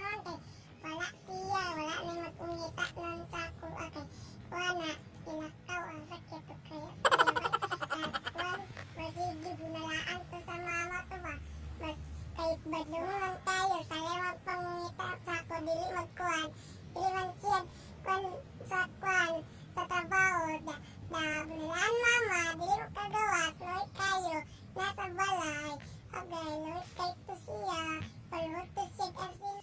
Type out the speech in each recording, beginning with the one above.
Karon kay wala siya, wala na mag-ungita nun sa ako. Okay, kuha na, ilakaw ang sakit o kaya siya. Kuan, masigi, bunalaan to sa mama to ba? Mas, kay badlong lang tayo, sa lewang pangungita sa ako, dili magkuhan. Dili man siya, kuan, sa kuan, sa trabaho, da, da, bunalaan mama, dili mo kagawas, luwi kayo, nasa balay, okay, luwi kay to siya, paluhot to siya, asin.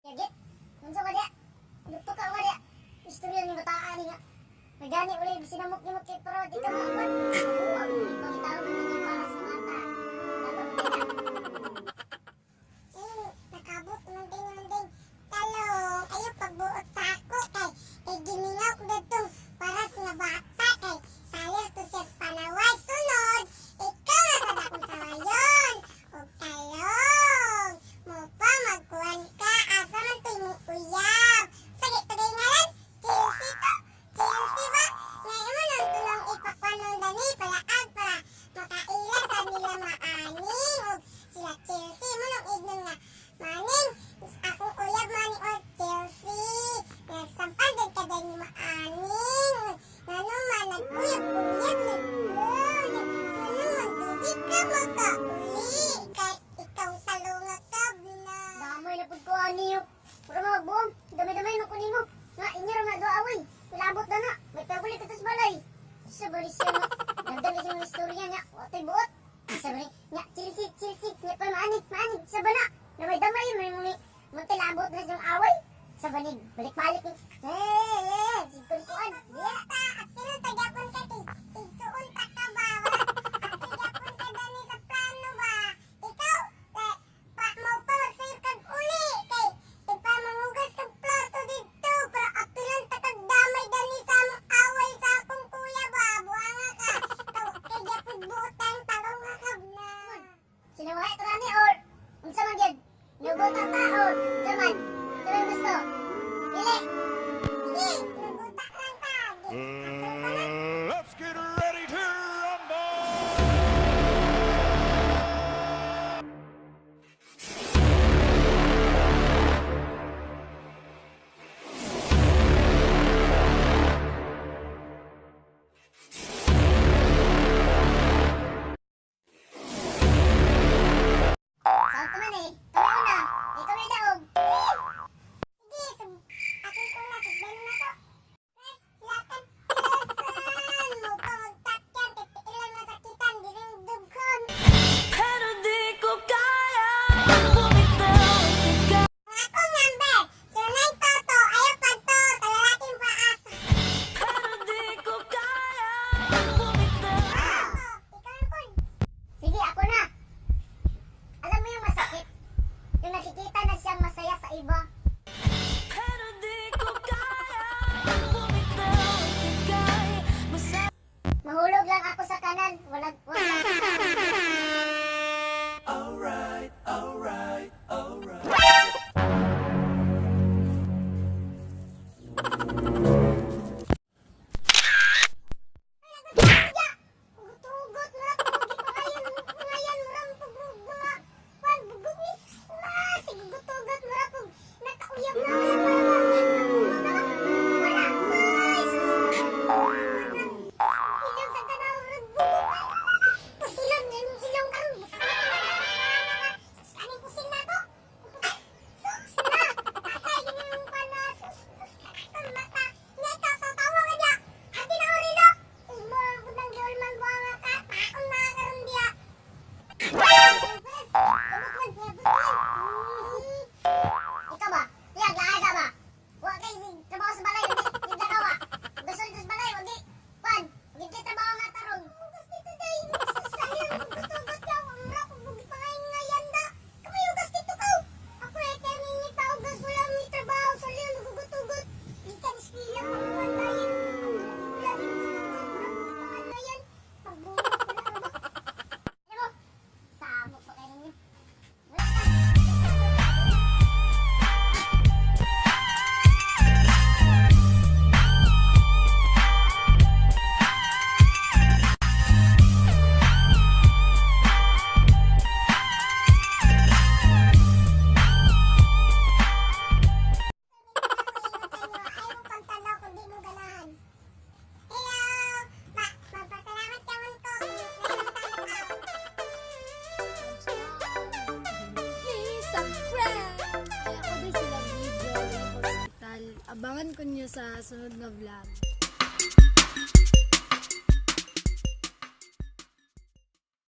Yagit, unsa ka diya? Lukto ka nga diya. Istorya ni bataan ni nga. Nagani uli sinamok nimo kay pero di ka makuan. Buwag pangitaon ninyo para sa mata. Dapat mo Hmm, nakabot man din man din. Talong, ayo pagbuot sa ako kay kay gimingaw ko gadtong paras nga bata kay salir to siya panaway sunod. Ikaw na sad akong sawayon. Og talong, mo pa magkuhan ka asa man to imong uyab. Sige, tagay ngalan. Chelsea to. Chelsea ba? Nga imo nang tulong ipakuanon dani palaag para makaila sa nila maaning og sila Chelsea mo nang ignon nga maning akong uyab mani og Chelsea nagsampan din ka dahil ni maaning ngano man nag-uyab-uyab nag ngano man dili ka makauli kay ikaw talunga ka bina. Damay na pud ko ani yo. Puro mga buong, damay-damay mo kunin mo. Nga inyo ra nga duha away. Ilabot na na. May paguli ka sa balay. Sa bali siya nga. Dagdag sa mga istorya niya. Watoy buot. Sa bali nya Chelsea, Chelsea nya pa maani, maani sa bana. Damay-damay may mga muntilabot na siyang away. Sa banig, balik-balik ni. Eh, eh, siguro kuan. Yeah. Ta, apil tagapon ka kay igsuon ta ka ba? Wala, apil gyapon ka dani sa plano ba? Ikaw, eh, pa, mo pa magsayop kag uli kay ipa mangugas kag plato didto pero apilan ta kag damay dani sa among away sa akong kuya ba? Buanga ka. Ikaw, kay gyapon buotang talong nga ka na. Sinawahi ta ni or unsa man gyud? Nubot ta or unsa man? Unsa man gusto? Dili. Abangan ko niyo sa sunod nga vlog.